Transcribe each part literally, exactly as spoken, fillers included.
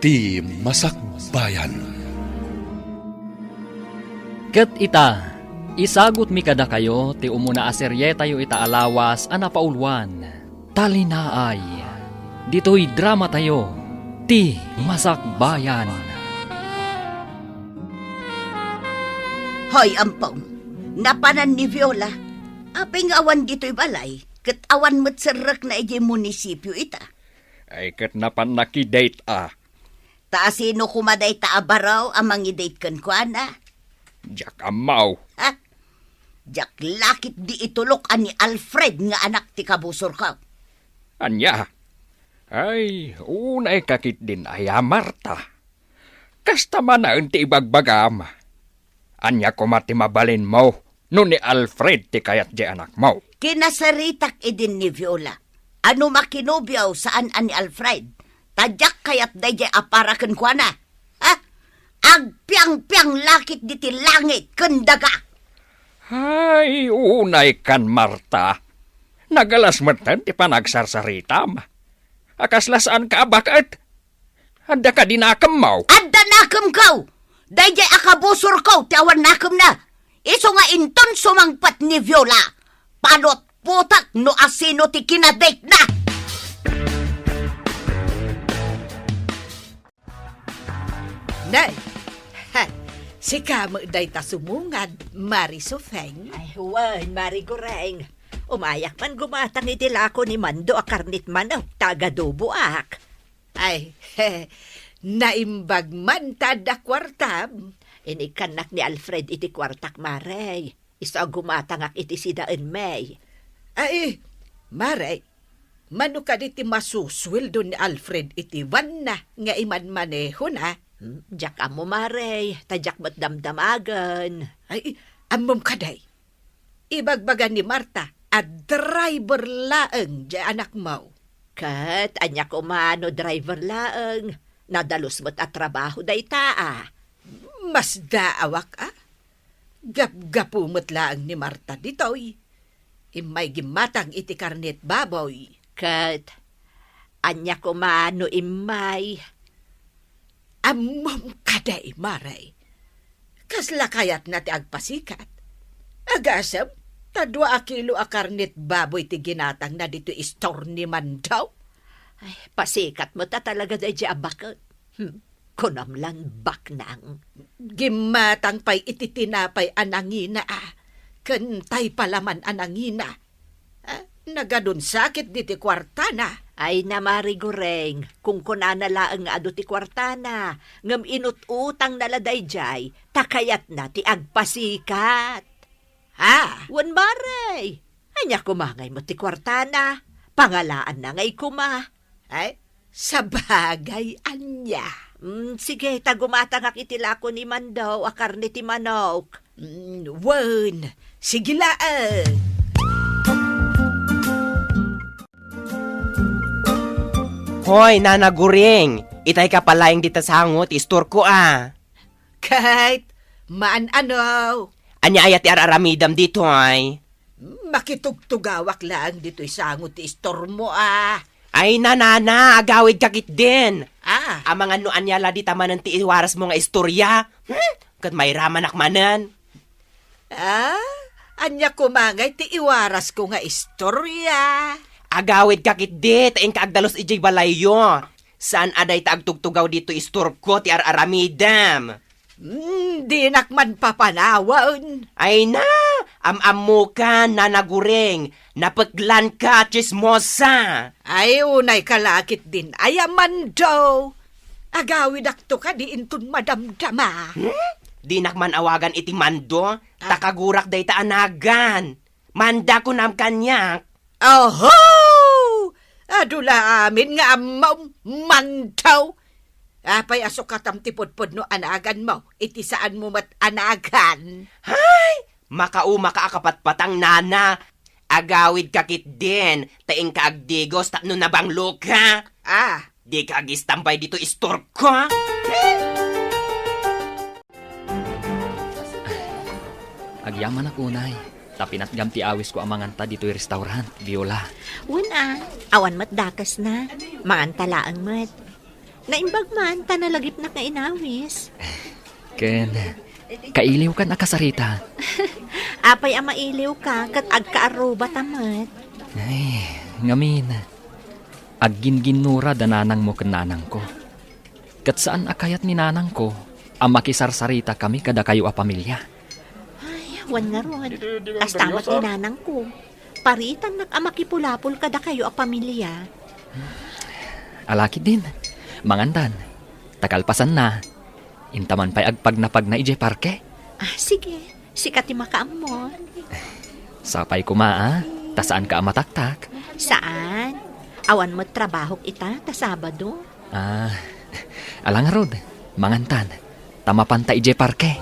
Ti Masakbayan. Ket ita, isagutmi kadakayo ti umuna a serietayo ita a lawas a napauluan, Talinaay. Ditoy dramatayo, Ti Masakbayan. Hoy, Ampong, napanan ni Viola. Apay nga awan ditoy balay, ket awan met serrekna idiay munisipio ita? Ay, ket napan nakidate a. Ta asino koma dayta a baro a mangidate kenkuana? Diak ammo. Ha? Diak lakit di itulok a ni Alfred nga anak ti kabusorko. Ania? Ay, unayka ketdin aya, Marta. Kasta manen ti ibagbagam. Ania koma ti mabalinmo no ni Alfred ti kayat diay anakmo? Kinasaritak idin ni Viola a no makinobio saan a ni Alfred, ta diak kayat daydiay a para kenkuana. Ha? Agpiangpiang lakit diti langit ken daga. Ay, unaykan, Marta. Nagalas metten ti panagsarsaritam. A kasla saanka a baket? Adda kadi nakemmo? Adda nakemko! Daydiay a kabusorko ti awan nakemna. Isu nga inton sumangpet ni Viola, panutputak no asino ti kinadatena. Nay, ha, sika met dayta sumungad, Mari Sufeng? Ay, wen, Mari Goreng. Umayak man gumatang iti lako ni Mando a karnit manok ta agadoboak. Ay, naimbag man ta adda kuartam. Inikkannak ni Alfred iti kuartak, Mare. Isu a gumatangak iti sidaenmi. Ay, Mare, mano kadi ti masusueldo ni Alfred iti vanna nga imanmanehona? Hmm, diak ammo, Mare, ta diak met damdamagen. Ay, ammom kadi? Ibagbaga ni Marta a driver laeng diay anakmo. Ket ania koma no driver laeng? Nadalus met a trabaho dayta a. Masdaawak a. Gapgapu met laeng ni Marta ditoy. Immay gimmatang iti karnit baboy. Ket ania koma no immay? Ammom kadi, Mare? Kasla kayatna ti agpasikat? Agasem ta dua a kilo a karnit baboy ti ginatangna ditoy istor ni Mando. Ay, pasikat met a talaga daydiay a baket. Hmm, kunam lan baknang. Gimmatang pay iti tinapay a nangina a, ken tay palaman a nangina. Ah, nagadunsakit diti kuartana. Ay, na, Mari Goreng, kunkunana laeng nga adu ti kuartana, ngem inut-utangna la daydiay, ta kayatna ti agpasikat. Ha? Wen, Mare. Ania koma ngay met ti kuartana? Pangalaanna ngay koma. Ay, sabagay, ania? Mm, sige, ta gumatangak iti lako ni Mando a karne ti manok. Mm, wen, sige laeng. Hoy, Nana Guring, itay ka palaeng dita sango ti istorko a. Ket, maan-ano? Ania aya ti ar-aramidem ditoy? Makitugtugawak laeng ditoy sango ti istormo a. Ay, nanana, agawidka ketdin. Ah. Amangan no ania la dita manen ti iwarasmo nga istoria. Hmm? Ket mairamanak manen. Ah? Ania koma ngay ti iwarasko nga istoria? Agawidka ketdi, ta inka agdalus idiay balayyo. Saan a dayta agtugtugaw ditoy istorko ti ar-aramidem. Hmm, dinak man papanawen. Ay na, am-ammokan, Nana Guring, napeklanka, tsismosa. Ay, unayka la ketdin aya, Mando. Agawidakto kadi inton madamdama. Hmm? Dinak man awagan iti Mando, ta kagurak dayta a nagan. Manda kunam kaniak. Oho! Adu la amin nga ammom, Mando. Apay a sukatam ti pudpudno a naganmo iti saanmo met a nagan? Hay! Makaumaka a kapatpatang, nana. Agawidka ketdin, ta inka agdigos tapno nabangloka. Ah. Dika agistambay ditoy istorko. Agyamanak unay, ta pinatgam ti awisko a manganta ditoy restaurant, Viola. Wen a, awan met dakesna. Manganta laeng met. Naimbag man, ta nalagipnak nga inawis. Ken, kailiwkan a kasarita. Apay a mailiwka, ket agkaarrubata met. Ay, ngamin, agginginnura da nanangmo ken nanangko. Ket saan a kayat ni nanangko a makisarsaritakami kadakayo a pamilia. Ay, wen ngarud, kasta met ni nanangko. Paritannak a makipulapol kadakayo a pamilia. Ala ketdin, mangantan. Ta kalpasanna, inta man pay agpagnapagna idiay parke. Ah, sige. Sika ti makaammo. Sapay koma, a, ta saanka a mataktak. Saan? Awan met trabahok ita ta Sabado. Ah, ala ngarud, mangantan. Ta mapanta idiay parke.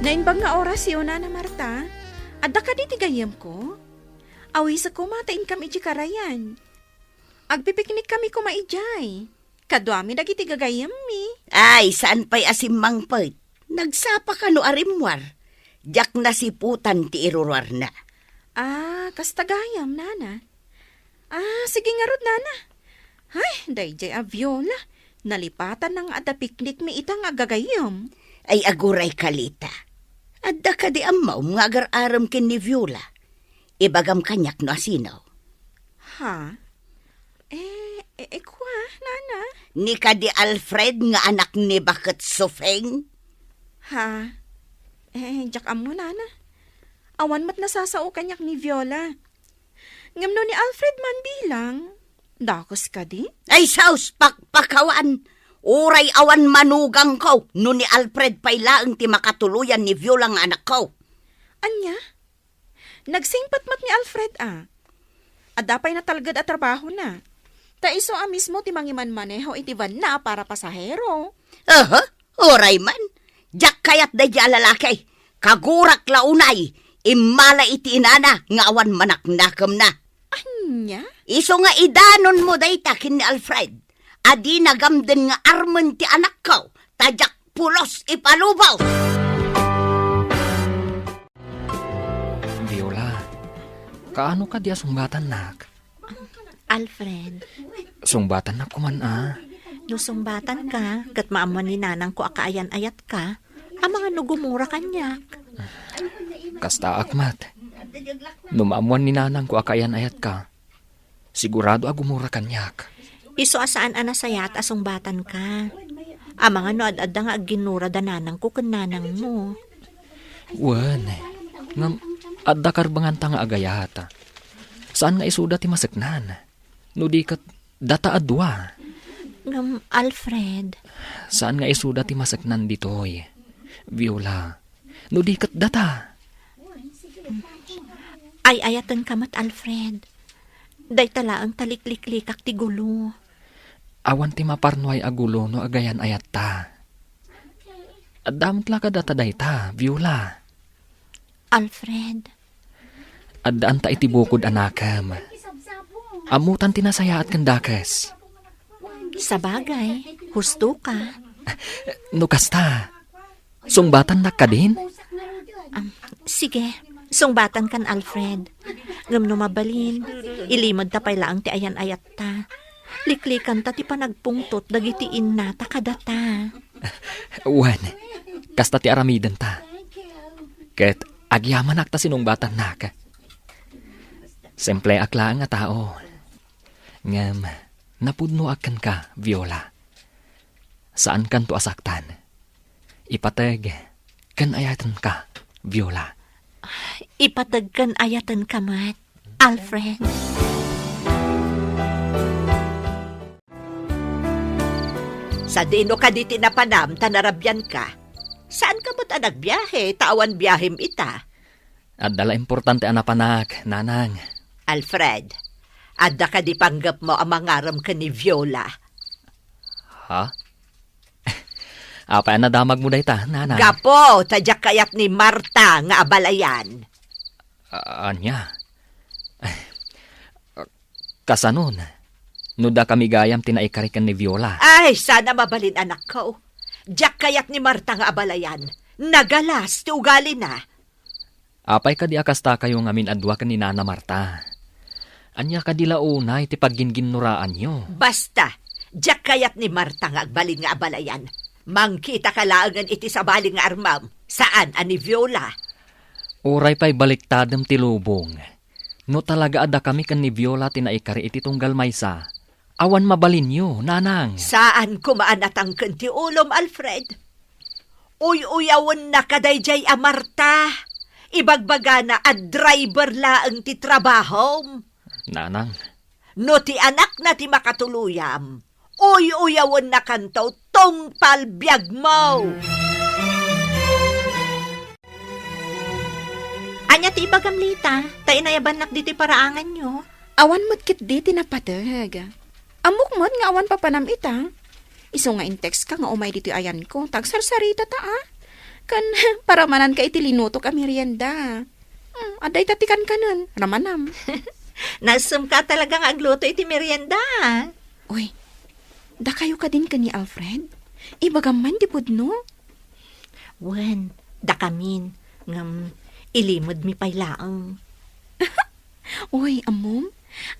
Naimbag nga orasyo, Nana Marta. Adda kadi ti gayyemko? Awisek koma ta inkam idiay karayan. Agpipiknikkami koma idiay. Kaduami dagiti gagayyemmi. Ay, saan pay a simmangpet? Nagsapa kano a rimmuar? Diak nasiputan ti iruruarna. Ah, kasta gayam, Nana. Ah, sige ngarud, Nana. Ay, daydiay a Viola. Nalipatanna nga adda piknikmi ita nga gagayyem. Ay, aguray, Kalita. Adda kadi ammom nga agar-arem ken ni Viola? Ibagam kaniak no asino. Ha? Eh, eh, eh, kua, Nana? Ni kadi Alfred nga anak ni Baket Sufeng? Ha? Eh, diak ammo, Nana. Awan met nasasao kaniak ni Viola. Ngem no ni Alfred man bilang, dakes kadi? Ay, sus, pakpakawan! Uray awan manugangko no ni Alfred pay laeng ti makatuloyan ni Viola nga anakko. Ania? Nagsingpet met ni Alfred a. Adda pay natalged a trabahona. Ta isu a mismo ti mangimanmaneho iti vanna a para pasahero. Aha, uray man. Diak kayat daydiay a lalaki. Kagurak la unay, immala iti inana nga awan manaknakemna. Ania? Isu nga idanonmo dayta ken ni Alfred. A dina gamden nga armen ti anakko, ta diak pulos ipalubos. Viola, kaano kadi a sungbatannak? Alfred. Sungbatannak koman a. No sungbatanka, ket maammuan ni nanangko a kaayan-ayatka, amangan no gumura kaniak. Kastaak met. No maammuan ni nanangko a kaayan-ayatka, sigurado a gumura kaniak. Isu a saan a nasayaat a sungbatanka. Amangan no ad-adda nga agginnura da nanangko ken nanangmo. Wen, ngem adda karbenganta nga agayat. Saan nga isuda ti maseknan. No di ket data a dua. Ngem, Alfred. Saan nga isuda ti maseknan ditoy, Viola. No di ket data. Ay-ayatenka met, Alfred. Dayta laeng ta likliklikak ti gulo. Awan ti maparnuay a gulo no agayan-ayatta. Adda met la kadata dayta, Viola. Alfred. Addaanta iti bukod a nakem. Ammotan ti nasayaat ken dakes. Sabagay, husto ka. No kasta, sungbatannak kadin? Am, sige, sungbatankan, Alfred. Ngem no mabalin, ilimedta pay laeng ti ayan-ayatta. Liklikanta ti panagpungtot dagiti innata kadata. Wen, kasta ti aramidenta. Ket agyamanak ta sinungbatannak. Simpleak laeng a tao. Ngem napudnoak kenka, Viola. Saankanto a saktan. Ipateg ken ayatenka, Viola. Ipateg ken ayatenka met, Alfred. Sadino kadi ti napanam ta narabianka? Saanka met a nagbiahe ta awan biahem ita? Adda la importante a napanak, nanang. Alfred, adda kadi panggepmo a mangarem ken ni Viola? Ha? Apay a nadamagmo dayta, nanang? Gapu ta diak kayat ni Marta nga abalayan. A-, ania? Kasanon, no dakami gayam ti naikari ken ni Viola? Ay, sana mabalin, anakko. Diak kayat ni Marta nga abalayan. Nagalas ti ugalina. Apay kadi a kastakayo ngamin a dua ken ni Nana Marta? Ania kadi la unay ti pagginginnoraanyo? Basta, diak kayat ni Marta nga agbalin nga abalayan. Mangkitaka laengen iti sabali nga armam, saan a ni Viola. Uray pay baliktadem ti lubong. No talaga a dakami ken ni Viola ti naikari iti tunggal maysa, awan mabalinyo, nanang. Saan koma a natangken ti ulom, Alfred. Uy-uyawenna kadaydiay a Marta. Ibagbagana a driver laeng ti trabahom. Nanang. No ti anakna ti makatuluyam, uy-uyawennakanto tungpal biagmo. Ania ti ibagam, Lita? Ta inayabannak ditoy paraanganyo. Awan met ketdi ti napateg. Ammok met nga awan papanam ita. Isu nga in-text ka nga umay ditoy ayanko, ta agsarsarita ta, a. Ken paramananka iti linutok a merienda. Hmm, adda ita ti kankanen, ramanam. Nasemka talaga nga agluto iti merienda, a. Uy, dakayo kadin ken ni Alfred? Ibagam man ti pudno. Wen, dakamin, ngem ilimedmi pay laeng. Uy, ammom,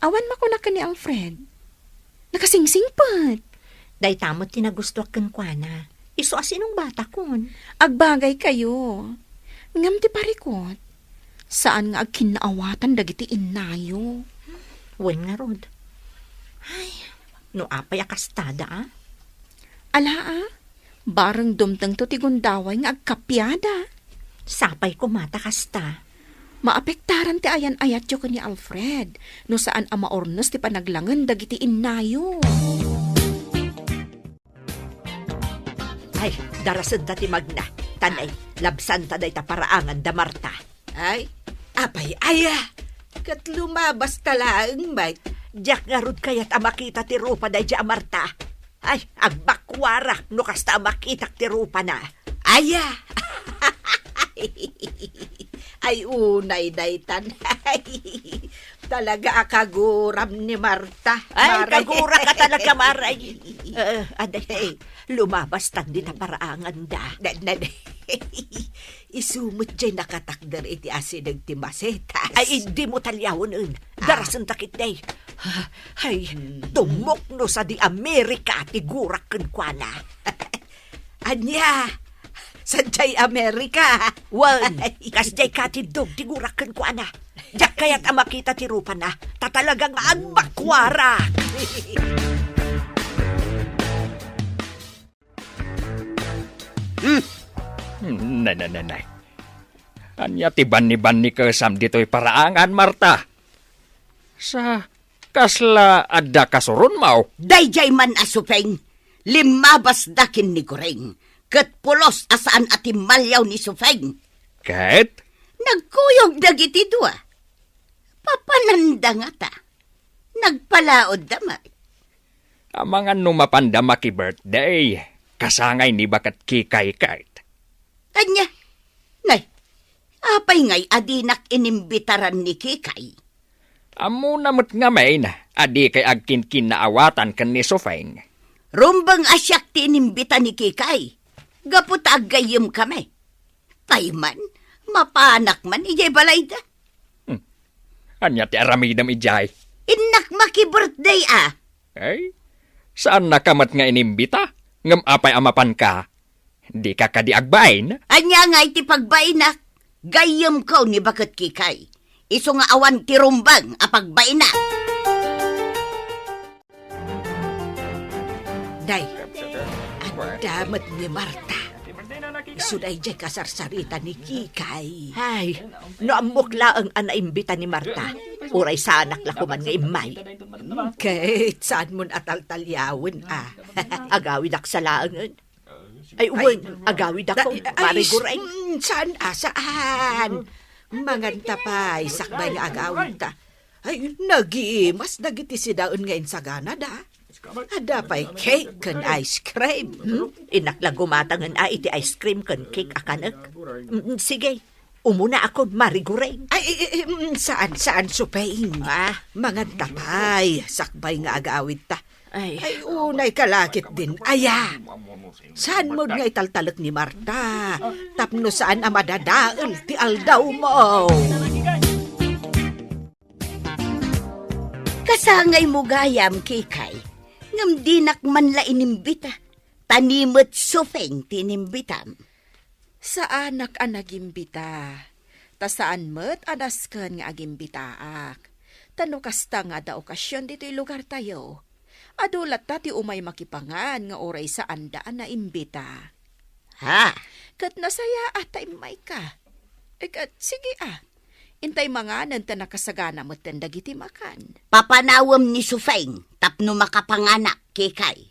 awan makunak ken ni Alfred. Nakasingsingpet. Dayta met ti nagustuak kenkuana. Isu a sinungbatakon. Agbagaykayo. Ngem ti parikut, saan nga agkinnaawatan dagiti innayo. Wen ngarud. Ay, no apay a kastada, a? Ala, a? Bareng dumtengto ti gundaway nga agkapiada. Sapay koma ta kasta. Maapektaran ti ayan-ayatyo ken ni Alfred no saan a maurnos ti panaglangen dagiti innayo. Ay, darasenta ti magna. Tanay, labsanta dayta paraangan da Marta. Ay, apay aya? Ket lumabasta laeng met. Diak ngarud kayat a makita ti rupa daydiay a Marta. Ay, agbakuarak no kasta a makitak ti rupana. Aya! Ay, unay daytan. Ay, talaga a kaguram ni Marta. Ay, Mare. Kagurak ka talaga, Mare. Eh, aday, hey, lumabastan dita paraanganda. Na, na, Isu met jay nakatakder iti asideg ti masetas. Ay, dimo taliawen. Ah. Darasentak itay. Ay, hmm. Tumok no sadi Amerika ti gurak kenkuana. Ania? Sadiay Amerika? Wen, ay. Kasdiay katindog ti gurak kenkuana. Diak kayat a makita ti rupana. Ta talaga nga agbakuarak. Hmm. Nay, nay, nay, nay. Ania ti banni-bannikesam ditoy paraangan, Marta? Sa kasla adda kasuronmo? Daydiay man a Supeng, limmabasda ken ni Goreng, ket pulos a saan a timmaliaw ni Supeng. Ket? Nagkuyog dagiti dua. Papananda ngata. Nagpalaodda met. Amangan no mapanda maki-birthday, kasangay ni baket Kikay ket. Ania? Nay, apay ngay a dinak inimbitaran ni Kikay? Ammona met ngamin a dikay agkinkinnaawatan ken ni Sofeng. Rumbeng a siak ti inimbita ni Kikay, gapu ta aggayyemkami. Payman, mapanak man idiay balayda. Hmm. Ania ti aramidem idiay? Innak maki-birthday a. Ay, saannaka met nga inimbita, ngem apay a mapanka? Dika kadi agbain? Ania ngay ti pagbainak? Gayyemko ni baket Kikay. Isu nga awan ti rumbeng a pagbainak. Nay, adda met ni Marta. Isu daydiay kasarsarita ni Kikay. Ay, no ammok laeng a naimbita ni Marta, uray saanak la koman nga immay. Ket saanmon a taltaliawen a. Agawidak sa laengen. Ay, wen, agawidakon, Mare Goreng. Mm, saan a, saan? Manganta pay, sakbay nga agawidta. Ay, nagimas dagiti sidaen nga insaganada. Adda pay cake ken ice cream. Hmm? Innak la gumatangen a iti ice cream ken cake a kanek. Mm, sige, umunaakon, Mare Goreng. Ay, eh, eh, mm, saan, saan, Supeng? Ah. Manganta pay, sakbay nga agawidta. Ay. Ay, unay ka lakit din. Aya, saanmo nga italtalek ni Marta tapno saan a madadael ti aldawmo. Sangaymo gayam, Kikay, ngem dinak man la inimbita. Ta ni met Sufeng ti inimbitam. Saanak a nagimbita, ta saan met a nasken nga agimbitaak. Ta no kasta nga adda okasion ditoy lugartayo, adu latta ti umay makipangan nga uray saanda a naimbita. Ha? Ket nasayaat ta immayka. E ket, sige a. Intay manganen ta nakasagana metten dagiti makan. Papanawem ni Sufeng tapno makapanganak, Kikay.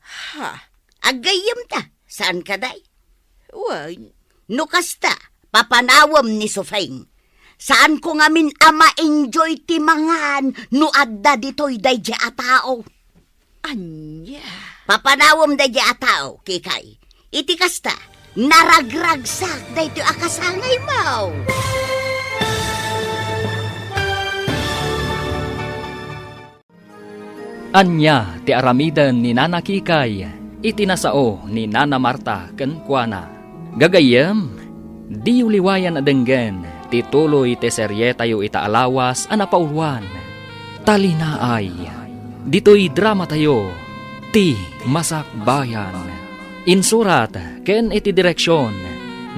Ha? Aggayyemta, saan kadi? Wen. No kasta, papanawem ni Sufeng. Saanko ngamin a ma-enjoy ti mangan no adda ditoy daydi a tao. Ania? Papanawem daydi a tao, Kikay. Iti kasta, naragragsak daytoy a kasangaymo. Ania ti aramiden ni Nana Kikay iti nasao ni Nana Marta kenkuana? Gagayyem, diyo liwayan a denggen ti tuloy ti serietayo ita a lawas a napauluan, Talinaay, ditoy dramatayo, Ti Masakbayan. Insurat ken iti direksion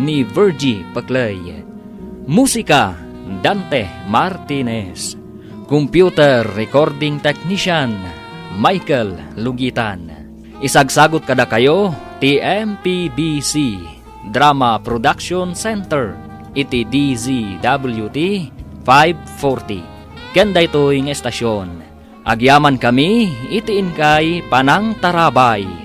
ni Virgie Peclay. Musika, Dante Martinez. Computer recording technician, Michael Lugitan. Isagsagut kadakayo ti M P B C Drama Production Center iti D Z W T five forty. Ken daytoy nga estasion, agyamankami iti inkay panangtarabay.